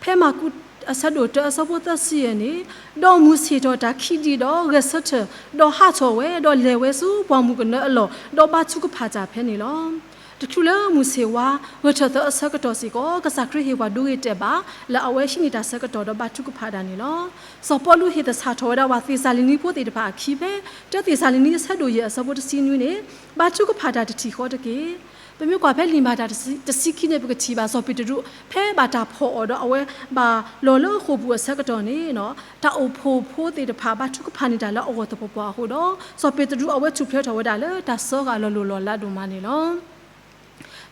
ဖဲမၢ်ကူးအဆၢဒိၣ်တၢအဆၢဖိသၢဆံယဲၢ်န့ၣ်, ဒီးမုၢ်ဆ့ၣ်ထီၣ်တၢ်ခံးဒံးဒီးဂဲၤဆၢထၢၣ်, ဒီးဟးထီၣ်ဝဲ, ဒီးလဲၤဝဲဆူပှၢ်မုၢ်ကနၢအလီၢ်, ဒီးဘါထုကဖၣ်တၢ်ဖဲန့ၣ်လီၤ. တချုးလၢမုၢ်ဆ့ၣ်ဝါ ဂဲၤထၢၣ်သၢအဆၢကတီၢ်စ့ၢ်ကီး ကစၢ်ခရံာ်ဟ့ၣ်ပှၤဒိဂ့ၤတဲာ်ဘၣ် လၢအဝဲဟံးန့ၢ်တၢ်ဆၢကတီၢ်ဒီးဘါထုကဖၣ်တၢ်န့ၣ်လီၤ. စီၤပီလူးဟ့ၣ်သဆၣ်ထီၣ်ဝဲဒၣ်ပှၤသ့းစၤလနံဖိသ့ၣ်တဖၣ်အခံဖဲ တၢသ့းစၤလနံအဆၢဒိၣ်ယဲၢ်အဆၢဖိတဆံနွံန့ၣ်, ဘါထုကဖၣ်တၢ်တထံၣ်ဃီတက့ၢ်. ပမ့ၢ်ကွၢ်ဖဲလံာ်မၤတၢ်တဆံခံန့ၣ် ပကထံၣ်ဘၣ်စီၤပ့းတရူး ဖဲဘၣ်တၢ်ဖီၣ်အီၤဒီးအဝဲဘၣ်လီၤလၢဃိာ်ပူၤအဆၢကတီၢ်န့ၣ် တၢ်အိၣ်ဖှိၣ်ဖိသ့ၣ်တဖၣ် ဘါထုကဖၣ်န့ၢ်တၢ်လၢအဂီၢ်သပှၢ်ပှၢ်အဃိဒီး စီၤပ့းတရူးအဝဲထူၣ်ဖျဲးထီၣ်ဝဲဒၣ်လၢတၢ်စၢဃာ်လီၤလိၢ်လီၤလးဒိၣ်မးန့ၣ်လီၤ.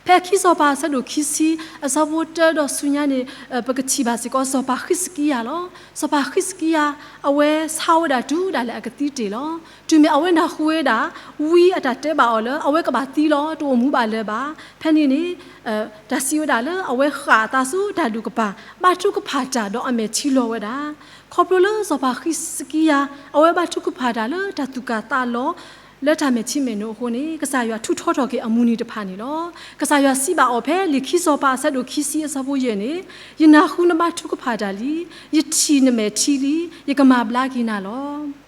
ဖဲခံစီၤပၤအဆၢဒိၣ်ခံဆံ အဆၢဖိတၢဒီးဆူညါန့ၣ် ပကထံၣ်ဘၣ်စ့ၢ်ကီး စီၤပၤဃံးစကံယၤလီၤ. စီၤပၤဃံးစကံယၤ အဝဲဆါဝဲဒၣ်တုၤဒၣ်လဲာ်အကသံတ့ၢ်လီၤ. တုၤမ့ၢ်အဝဲနၢ်ဟူဝဲဒၣ် ဝံအတၢ်တဲဘၣ်အီၤလၢ အဝဲကဘၣ်သံလီၤ တအိၣ်မူဘၣ်လၢၤဘၣ်. ဖဲန့ၣ်န့ၣ် တၢ်စံးဝဲဒၣ်လၢ အဝဲဃၣ်အသးဆူတၢ်ဒူၣ်ကပၤ ဘါထုကဖၣ်တၢ်ဒီးအမဲာ်ထံလီၤဝဲဒၣ်. ခီဖျိလၢစီၤပၤဃံးစကံယၤ အဝဲဘါထုကဖၣ်တၢ်လၢတၢ်သူၣ်ကၢ်သးလီၤ လၢတၢ်မဲာ်ထံမဲာ်နိအဃိန့ၣ် ကစၢ်ယွၤထုးထီထီၣ်က့ၤအမူန့ၣ်တဖၣ်န့ၣ်လီၤ. ကစၢ်ယွၤစံးဘၣ်အီၤဖဲလံာ်ခံစီၤပၤအဆၢဒိၣ်ခံဆံအဆၢဖိယဲၢ်န့ၣ်, ယနၢ်ဟူနဘါထုကဖၣ်တၢ်လံ, ယထံၣ်နမဲာ်ထံလံ, ယကမၤဘျါက့ၤနၤလီၤ.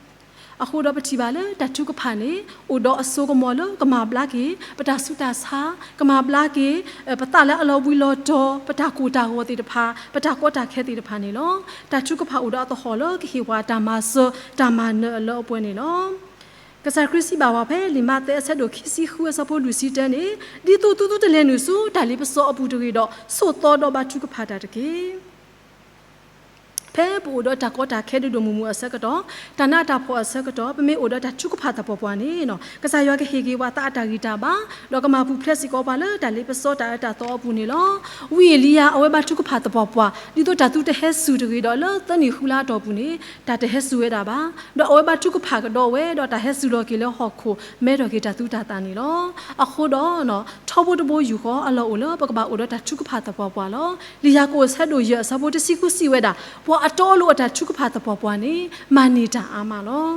အဃိဒီးပထံၣ်ဘၣ်လၢတၢ်ထုကဖၣ်န့ၣ် အိၣ်ဒီးအစိကမီၤလၢကမၤဘျါက့ၤ ပတၢ်ဆူးတၢ်ဆါ, ကမၤဘျါက့ၤ ပသးလၢအလီၤဘှံးလီၤတီၤ, ပတၢ်ကိၢ်တၢ်ဂီၤသ့ၣ်တဖၣ်, ပတၢ်ကီတၢ်ခဲသ့ၣ်တဖၣ်န့ၣ်လီၤ. တၢ်ထုကဖၣ်အိၣ်ဒီးအသဟီၣ်လၢကဟ့ၣ်ပှၤတၢ်မၤစၢၤတၢ်မၤနၢၤအလၢအပှဲၤန့ၣ်လီၤ. ကစၢ်ခရံာ်စံးဘၣ်ပှၤဖဲလံာ်မးသဲအဆၢဒိၣ်ခံဆံဃုအဆၢဖိလွံၢ်ဆံတၢန့ၣ်, ဒ်သိးသုသုတလဲၤနုာ်ဆူတၢ်လ့ပစီအပူၤတဂ့ၤဒီး ဆိးသီဒီးဘါထုကဖၣ်တၢ်တက့ၢ်. ဖဲ ပအိၣ်ဒီးတၢ်ကီတၢ်ခဲဒိၣ်ဒိၣ်မုၢ်မုၢ်အဆၢကတီၢ်, တၢ်နးတၢ်ဖှီၣ်အဆၢကတီၢ်, ပမ့ၢ်အိၣ်ဒီးတၢ်ထုကဖၣ်သပှၢ်ပှၢ်န့ၣ်, ကစၢ်ယွၤကဟ့ၣ်က့ၤပှၤသးအတၢ်ဂံၢ်တၢ်ဘါ, ဒီးကမၤပူၤဖျဲးစ့ၢ်ကီးပှၤလၢတၢ်လ့ပစီတၢ်အၢတၢ်သီအပူၤန့ၣ်လီၤ. ဝံအ့လံယၤ အဝဲဘၣ်ထုကဖၣ်သပှၢ်ပှၢ်, ဒ်သိးတၢ်သုတဟဲစူၤတဂ့ၤဒီး လၢသၢနံၣ်ဃုလါအတီၢ်ပူၤန့ၣ် တၢ်တဟဲစူၤဝဲဒၣ်ဘၣ်. ဒီးအဝဲဘၣ်ထုကဖၣ်ကဒီးဝဲ, ဒီးတၢ်ဟဲစူၤလီၤက့ၤလၢဟီၣ်ခိၣ်, မဲထီၣ်က့ၤတၢ်သုတၢ်သးန့ၣ်လီၤ. အဃိဒီး ထီဘိတဘိယူၢ်ဃီအလီၢ်အိၣ်လၢ ပကဘၣ်အိၣ်ဒီးတၢ်ထုကဖၣ်သပှၢ်ပှၢ်လီၤ. လံာ်ယၤကိာ်အဆၢဒိၣ်ယဲၢ်အဆၢဖိတဆံဃုစံးဝဲဒၣ်, ပှၤအတီအလိၤအတၢ်ထုကဖၣ်သပှၢ်ပှၢ်န့ၣ် မၤန့ၢ်တၢ်အါမးလီၤ.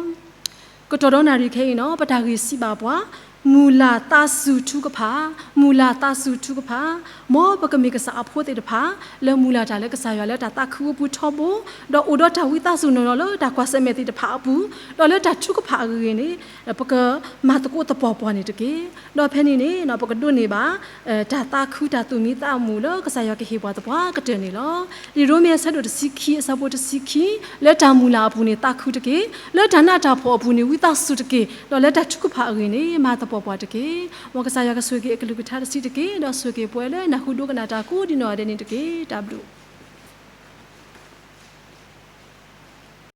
ကတီၢ်ဒီနၣ်ရံၣ်ခဲအံၤန့ၣ် ပတၢ်ဂ့ၢ်စံးဘၣ်ပှၤ, မုၢ်လၢ်သးစူၤထုကဖၣ်, မုၢ်လၢ်သးစူၤထုကဖၣ်, မ်ပကမ့ၢ်ကစၢ်အဖိသ့ၣ်တဖၣ် လၢမုၢ်လၢ်တၢ်လၢကစၢ်ယွၤလၢတၢ်သးခုအပူၤထီဘိ, ဒီးအိၣ်ဒီးတၢ်ဝံသးစူၤနီၢ်နီၢ်လၢတၢ်ကွၢ်ဆၢၣ်မဲာ်သ့ၣ်တဖၣ်အပူၤ, ဒီးလၢတၢ်ထုကဖၣ်အဂ့ၢ်န့ၣ် ပကမၤသကိးသပှၢ်ပှၢ်န့ၣ်တက့ၢ်. ဒီးဖဲန့ၣ်န့ၣ် ပကဒိးန့ၢ်ဘၣ် တၢ်သးခုတၢ်သူၣ်မံသးမုာ်လၢကစၢ်ယွၤကဟ့ၣ်ပှၤသပှၢ်ကတၢၢ်န့ၣ်လီၤ. လံာ်ရိမ့ၤအဆၢဒိၣ်တဆံခံ အဆၢဖိတဆံခံ, လၢတၢ်မုၢ်လၢ်အပူၤန့ၣ်သးခုတက့ၢ်, လၢတၢ်နးတၢ်ဖှီၣ်အပူၤန့ၣ်ဝံသးစူၤတက့ၢ်, ဒီးလၢတၢ်ထုကဖၣ်အဂ့ၢ်န့ၣ် မၤသပှၢ်ပှၢ်တက့ၢ်. မ်ကစၢ်ယွၤကဆိၣ်ဂ့ၤက့ၤအကလုၢ်ကထါတဆံးတက့ၢ်, ဒီးဆိၣ်ဂ့ၤက့ၤပှၤလၢနၢ်ဟူဒိကနၣ်တၢ်ကိးဒံနီၢ်ဂၤဒဲးန့ၣ်တက့ၢ်. တၢ်ဘျုး